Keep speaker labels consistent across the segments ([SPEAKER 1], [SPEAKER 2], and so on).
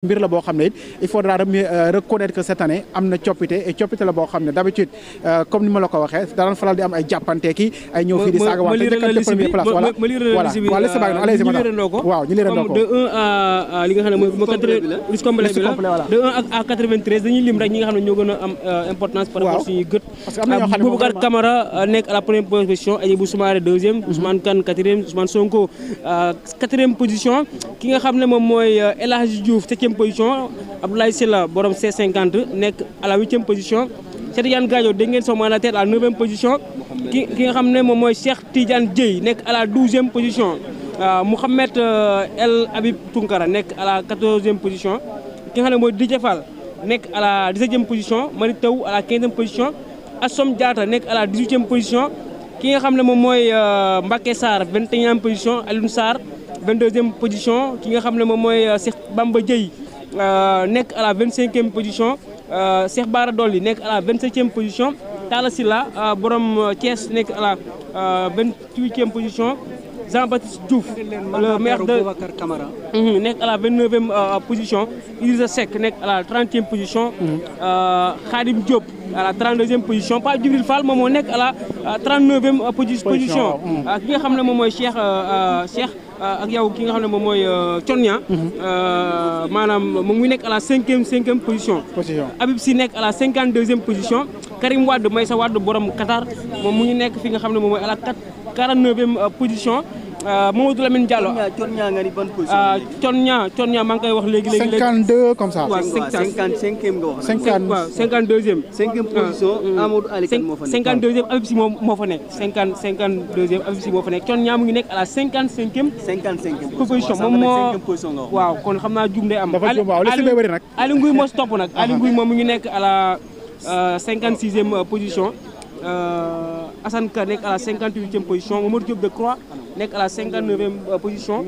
[SPEAKER 1] mbir la boo xam ne it il faudra reconnaître que cette année am na coppite et coppite la boo xam ne d'habitude comme ni ma la ko waxee daan faral di am ay jàppante ki ay ñëw fii di saaga wante jëkkante première place voilà voilà liste baa ngi allez-y waaw ñu liirandoo ko
[SPEAKER 2] de 1 à li nga xam ne mooy liste complète bi la de 1 à 93 dañuy lim rek ñi nga xam ne ñoo gën a am importance par rapport suñuy gët Boubacar Camara nekk à la première position Hadjibou Soumaré deuxième Ousmane Kane quatrième Ousmane Sonko quatrième position ki nga xam ne moom mooy El Hadji Diouf position Abdoulaye Sylla borom C50 nekk à la 8e position Cheikh Tidiane Gadio dégg ngeen son mandataire à la 9e position ki nga xam ne moom mooy Cheikh Tidiane Dièye nekk à la 12e position Mouhamed El Habib Tounkara nekk à la 14e position ki nga xam ne mooy Didier Fall nekk à la 17e position Mary Teuw à la 15e position Assom Diatta nekk à la 18e position ki nga xam ne moom mooy Mbacké Sarr 21e position Alioune Sarr 22e position ki nga xam ne moom mooy Cheikh Bamba Dièye nekk à la 25e position Cheikh Bara Dolly nekk à la 27e position Talla Sylla borom Thiès nekk à la 28e position Jean-Baptiste Diouf le maire de
[SPEAKER 3] Boubacar Camara
[SPEAKER 2] nekk à la 29e position Idrissa Seck nekk à la 30e position Khadim Diop à la 32e position Pape Djibril Fall moom moo nekk à la 39e position ki nga xam ne moom mooy Cheikh ak yow ki nga xam ne moom mooy Thionia maanaam moom mu nekk à la 5e position Habib Sy nekk à la 52e position Karim Wade Meïssa Wade borom Qatar moom mu ngi nekk fi nga xam ne moom mooy à la 49e position Mamadou Lamine Diallo
[SPEAKER 3] Thionia nga ni ban position
[SPEAKER 2] Thionia maa ngi koy wax léegi
[SPEAKER 1] 52 comme ça
[SPEAKER 2] waaw
[SPEAKER 3] 55e nga wax
[SPEAKER 2] 52e
[SPEAKER 3] 5e position Amadou Ali Kane moo fa nekk
[SPEAKER 2] 52e Habib Sy moo fa nekk 52e Habib Sy moo fa nekk Thionia mu ngi nekk à la 55e position moom moo waaw kon xam naa juum day am Aly Ngouille moo si topp nag Aly Ngouille moom mu ngi nekk à la 56e position Assane Ka nekk à la 58e position Mamadou Diop Decroix nekk à la 59e position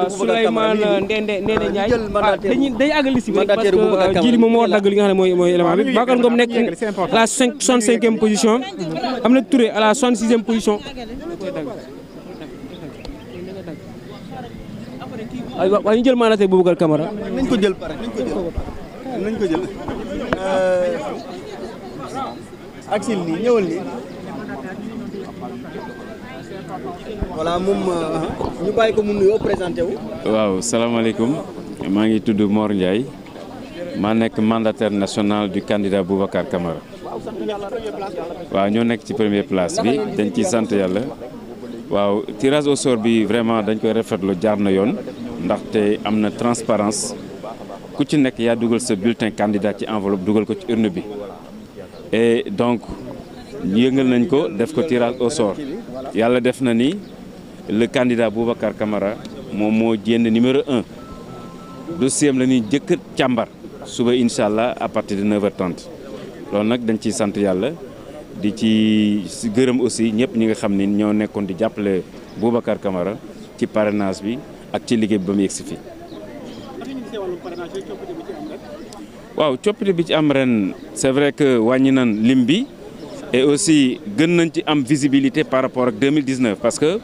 [SPEAKER 2] Souleymane Ndéné Ndiaye day àggal liste bi rek parce que jili moom moo dagg li nga xam ne mooy élément bi Bakar Ngom nekk à la 65e position Amna Touré à la 66e position waaye ñu jël mandataire Boubacar Camara
[SPEAKER 3] nañ ko jël Axel nii ñëwal nii voilà moom ñu bàyyi ko mu nuyoo présenté wu.
[SPEAKER 4] waaw salaamaaleykum maa ngi tudd Mor Ndiaye maa nekk mandataire national du candidat Boubacar Camara waaw ñoo nekk ci première place bi dañ ciy sant yàlla waaw tirage au sort bi vraiment dañ koy rafetlu jaar na yoon ndaxte am na transparence ku ci nekk yaa dugal sa bulletin candidat ci enveloppe dugal ko ci urne bi. Et donc yëngal nañ ko def ko tirage au sort yàlla def na ni le candidat Boubacar Camara moom moo jénn numéro 1 dossier am la ñuy jëkk càmbar suba incha allah à partir de 9h30 loolu nag dañ ciy sant yàlla di ci gërëm aussi ñëpp ñi nga xam ni ñoo nekkoon di jàppale Boubacar Camara ci parrainage bi ak ci liggéey bi ba mu yegsi fii. waaw coppite bi ci am ren c'est vrai que wàññi nañ lim bi et aussi gën nañ ci am visibilité par rapport ak 2019 parce que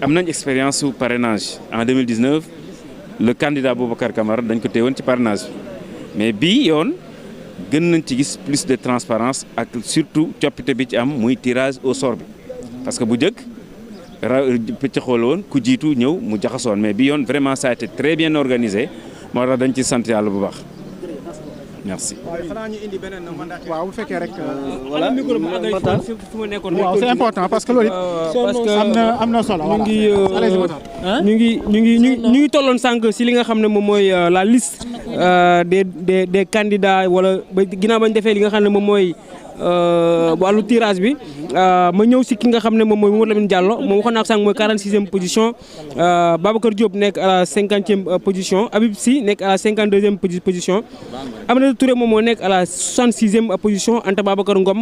[SPEAKER 4] am nañ expérience su parrainage en 2019 le candidat Boubacar Camara dañ ko téewoon ci parrainage bi mais bii yoon gën nañ ci gis plus de transparence ak surtout coppite bi ci am muy tirage au sort bi parce que bu njëkk pëcc xool woon ku jiitu ñëw mu jaxasoon mais bii yoon vraiment ça a été très bien organisé moo tax dañ ci sant yàlla bu baax. Merci.
[SPEAKER 1] waaw bu fekkee rek.
[SPEAKER 2] voilà
[SPEAKER 1] waaw c'est important parce que loolu it am na solo.
[SPEAKER 2] ñu ngi tolloon sànq si li nga xam ne moom mooy la liste des candidats wala ba ginnaaw bañ defee li nga xam ne moom mooy wàllu tirage bi ma ñëw si ki nga xam ne moom mooy Mamadou Lamine Diallo moom waxoon naa ko sànq mooy 46e position Babacar Diop nekk à la 50e position Habib Sy nekk à la 52e position Aminata Touré moom moo nekk à la 66e position Anta Babacar Ngom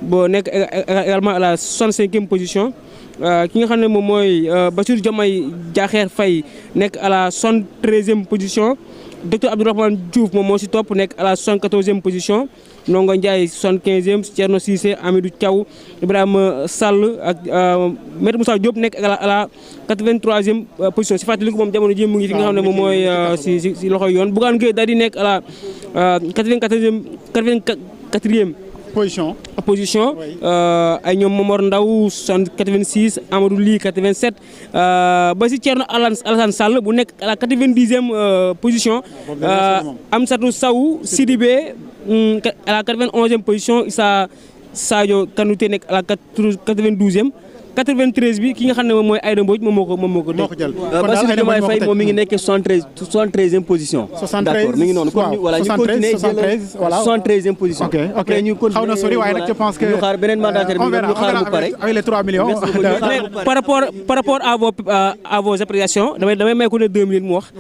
[SPEAKER 2] bo nekk également à la 65e position ki nga xam ne moom mooy Bassirou Diomaye Diakhar Faye nekk à la 73e position docteur Abdourahmane Diouf moom moo si topp nekk à la 74e position Ndongo Ndiaye 75e Thierno Cissé Amidou Thiaw Ibrahima Sall ak Maître Moussa Diop nekk à la 83e position si fàttali ko moom jamono ji mu ngi fi nga xam ne moom mooy si loxoy yoon Bougane Gueye daal di nekk à la 84e position ay ñoom Momar Ndaw 86 Amadou Ly 87 ba si Thierno Alassane Sall bu nekk à la 90e position Amsatou Sow Sidibé à la 91e position Issa Sadio Kanouté nekk à la 92e 93 bi ki nga xam ne moom mooy Aïda Mbodj moom moo ko jël.
[SPEAKER 3] Bassirou Diomaye Faye moom mi ngi nekk 73e position.
[SPEAKER 1] 73
[SPEAKER 3] d'accord mi ngi noonu. voilà ñu continuer 73e position.
[SPEAKER 1] ok ñu continuer xaw na sori waaye nag je pense que
[SPEAKER 3] ñu xaar beneen mandataire bi ñu xaar mu pare.
[SPEAKER 1] avec les 3 millions.
[SPEAKER 2] par rapport à vos appréciations damay may ko ne 2 minutes mu wax.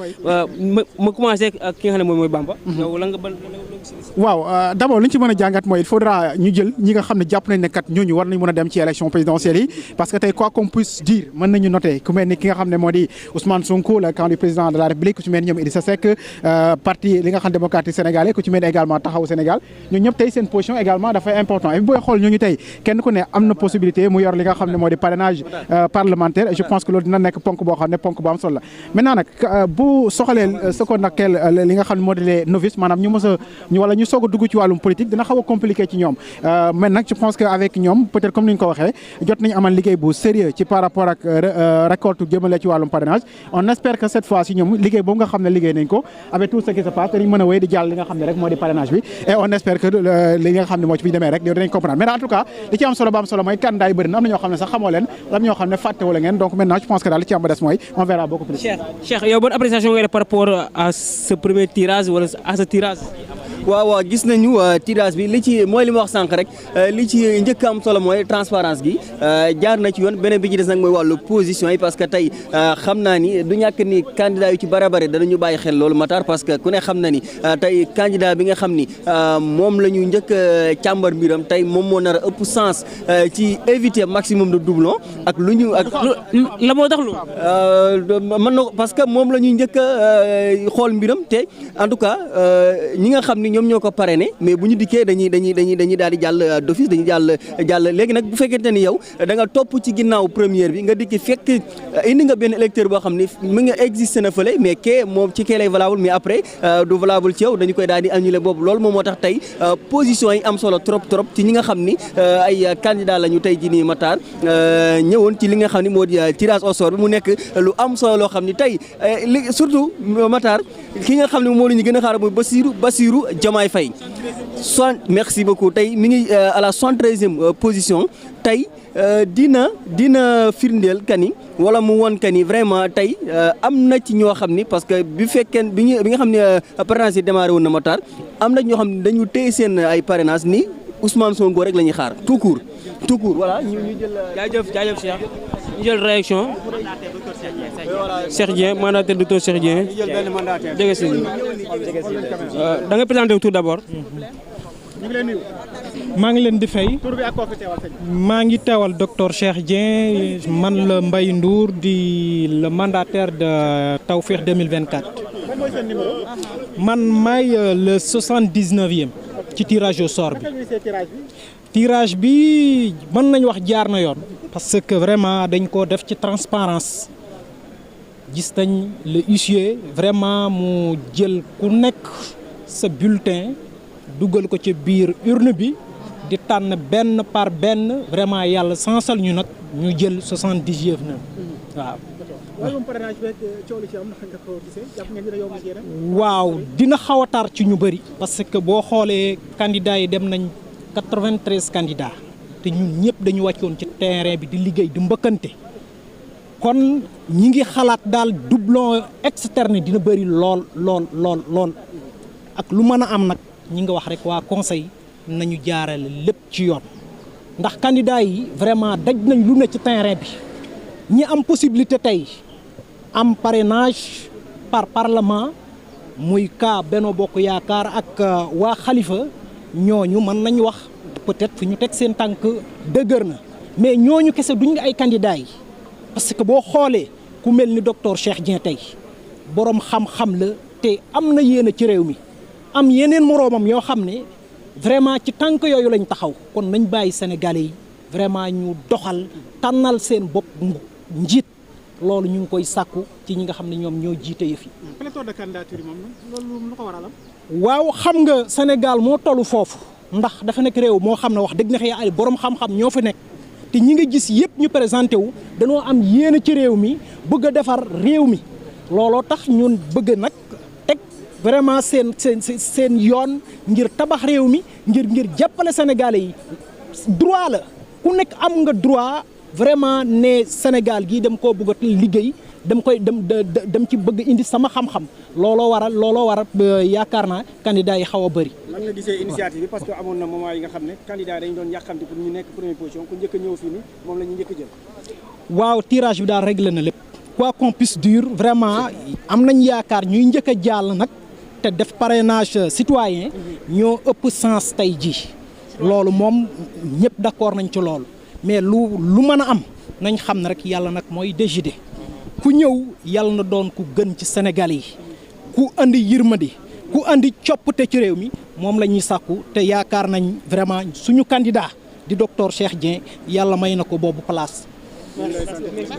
[SPEAKER 2] ma commencé ak ki nga xam ne moom mooy Bamba. yow la nga ban.
[SPEAKER 1] waaw d'abord li ñu ci mën a jàngat mooy il faudra ñu jël ñi nga xam ne jàpp nañ ne kat ñooñu war nañ mën a dem ci élection présidentielle yi parce que tey quoi qu'on puisse dire mën nañu noter ku mel ni ki nga xam ne moo di Ousmane Sonko le camp du président de la République ku ci mel ni ñoom Idrissa Seck parti li nga xam démocratique sénégalais ku ci mel ni également Taxawu Sénégal ñooñu ñëpp tey seen position également dafay important et booy xool ñooñu tey kenn ku ne am na possibilité mu yor li nga xam ne moo di parrainage parlementaire et je pense que loolu dina nekk ponk boo xam ne ponk bu am solo la maintenant nag bu soxalee ce qu'on appelle li nga xam ne moo di les novices maanaam ñu mës a wala ñu soog a dugg ci wàllum politique dina xaw a compliqué ci ñoom mais nag je pense que avec ñoom peut-être comme ni ñu ko waxee jot nañu amal liggéey bu sérieux ci par rapport ak récolte jëmale ci wàllum parrainage on espère que cette fois ci ñoom liggéey boobu nga xam ne liggéey nañ ko avec tout ce qui se passe dañu mën a wéy di jàll li nga xam ne rek moo di parrainage bi et on espère que li nga xam ne moo ci bi demee rek dinañ comprendre mais en tout cas li ci am solo ba am solo mooy candidat yi bëri na am na ñoo xam ne sax xamoo leen am ñoo xam ne fàttewu la ngeen donc maintenant je pense que daal li ci am ba des mooy on verra beaucoup plus.
[SPEAKER 2] Cheikh yow bonne appréciation ngay def par rapport à ce premier tirage wala à ce tirage.
[SPEAKER 3] waaw gis nañu tirage bi li ci mooy li ma wax sànq rek li ci njëkk am solo mooy transparence gi jaar na ci yoon beneen bi ci des nag mooy wàllu position yi parce que tey xam naa ni du ñàkk ni candidat yu ci bare danañu bàyyi xel loolu Matar parce que ku ne xam na ni tey candidat bi nga xam ni moom la ñu njëkk càmbar mbiram tey moom moo nar a ëpp sens ci éviter maximum de doublon ak lu ñu ak
[SPEAKER 2] la moo tax lu
[SPEAKER 3] mën na parce que moom la ñuy njëkk xool mbiram te en tout cas ñi nga xam ni ñoom ñoo ko parrainé mais bu ñu dikkee dañuy daal di jàll d'office dañuy jàll léegi nag bu fekkente ni yow da nga topp ci ginnaaw première bi nga dikki fekk indi nga benn électeur boo xam ni mu nga existé na fële mais kee moom ci kee lay valable mais après du valable ci yow dañu koy daal di annulé boobu loolu moom moo tax tey position yi am solo trop ci ñi nga xam ni ay candidat la ñu tey ji nii Matar ñëwoon ci li nga xam ni moo di tirage au sort bi mu nekk lu am solo loo xam ni tey surtout Matar ki nga xam ne moo la ñu gën a xaar mooy Bassirou Diomaye Faye merci beaucoup tey mi ngi à la 73e position tey dina firndeel kani wala mu woon kani vraiment tey am na ci ñoo xam ni parce que bi nga xam ne parrainage yi démarré woon na Matar am na ñoo xam ne dañu téye seen ay parrainage ni Ousmane Sonko rek la ñuy xaar tout court voilà ñu jël.
[SPEAKER 2] jaajëf Cheikh ñu jël réaction Cheikh Dieng mandataire docteur Cheikh Dieng jege si da nga présenté tout d'abord.
[SPEAKER 1] ñu ngi lay nuyu.
[SPEAKER 5] maa ngi leen di fay.
[SPEAKER 1] tur bi ak koo fi teewal sëñ.
[SPEAKER 5] maa ngi teewal docteur Cheikh Dieng man la Mbaye Ndour di le mandataire de Tawfekh 2024.
[SPEAKER 1] ban mooy seen numéro.
[SPEAKER 5] man maay le 79e ci tirage au sort bi. tirage bi mën nañu wax jaar na yoon. parce que vraiment dañ ko def ci transparence gis nañ le huissier vraiment mu jël ku nekk sa bulletin dugal ko ci biir urne bi di tànn benn par benn vraiment yàlla sansal ñu nag ñu jël 79 na waaw. waaw dina xaw a tar ci ñu bëri. parce que boo xoolee candidats yi dem nañ 93 candidats te ñun ñëpp dañu wàccoon ci terrain bi di liggéey di mbëkkante kon ñi ngi xalaat daal doublon externe dina bëri lool ak lu mën a am nag ñi nga wax rek waa conseil nañu jaarale lépp ci yoon ndax candidats yi vraiment daj nañ lu ne ci terrain bi ñi am possibilité tey am parrainage par parlement muy cas Benno Bokk Yaakaar ak waa Khalifa ñooñu mën nañu wax peut-être fu ñu teg seen tànk dëgër na mais ñooñu kese duñ ay candidats yi parce que boo xoolee ku mel ni docteur Cheikh Dieng tey borom xam-xam la te am na yéene ci réew mi am yeneen moroomam yoo xam ne vraiment ci tànk yooyu lañ taxaw kon nañ bàyyi Sénégalais yi vraiment ñu doxal tànnal seen bopp njiit loolu ñu ngi koy sàkku ci ñi nga xam ne ñoom ñoo jiite yëf yi.
[SPEAKER 1] pléthore de candidature yi moom loolu lu ko waral.
[SPEAKER 5] waaw xam nga Sénégal moo tollu foofu ndax dafa nekk réew moo xam ne wax dëgg na xëy ay borom xam-xam ñoo fi nekk te ñi nga gis yëpp ñu présenté wu dañoo am yéene ci réew mi bëgg a defar réew mi looloo tax ñun bëgg nag teg vraiment seen yoon ngir tabax réew mi ngir jàppale Sénégalais yi droit la ku nekk am nga droit. vraiment ne Sénégal gii dem koo bëgg a liggéey dem ci bëgg indi sama xam-xam looloo waral yaakaar naa candidat yi xaw a bëri.
[SPEAKER 2] nan nga gisee initiative bi parce que amoon na moment yi nga xam ne candidat yi dañu doon yàqamti pour ñu nekk première position ku njëkk a ñëw fii nii moom la ñu njëkk a jël.
[SPEAKER 5] waaw tirage bi daal réglé na lépp. quoi qu'on puisse dire vraiment am nañ yaakaar ñuy njëkk a jàll nag te def parrainage citoyen ñoo ëpp sens tey jii loolu moom ñëpp d'accord nañ ci loolu. mais lu mën a am nañ xam ne rek yàlla nag mooy décider ku ñëw yàlla na doon ku gën ci Sénégal yi ku andi yërmande ku andi coppite ci réew mi moom la ñuy sàkku te yaakaar nañ vraiment suñu candidat di docteur Cheikh Dieng yàlla may na ko boobu place.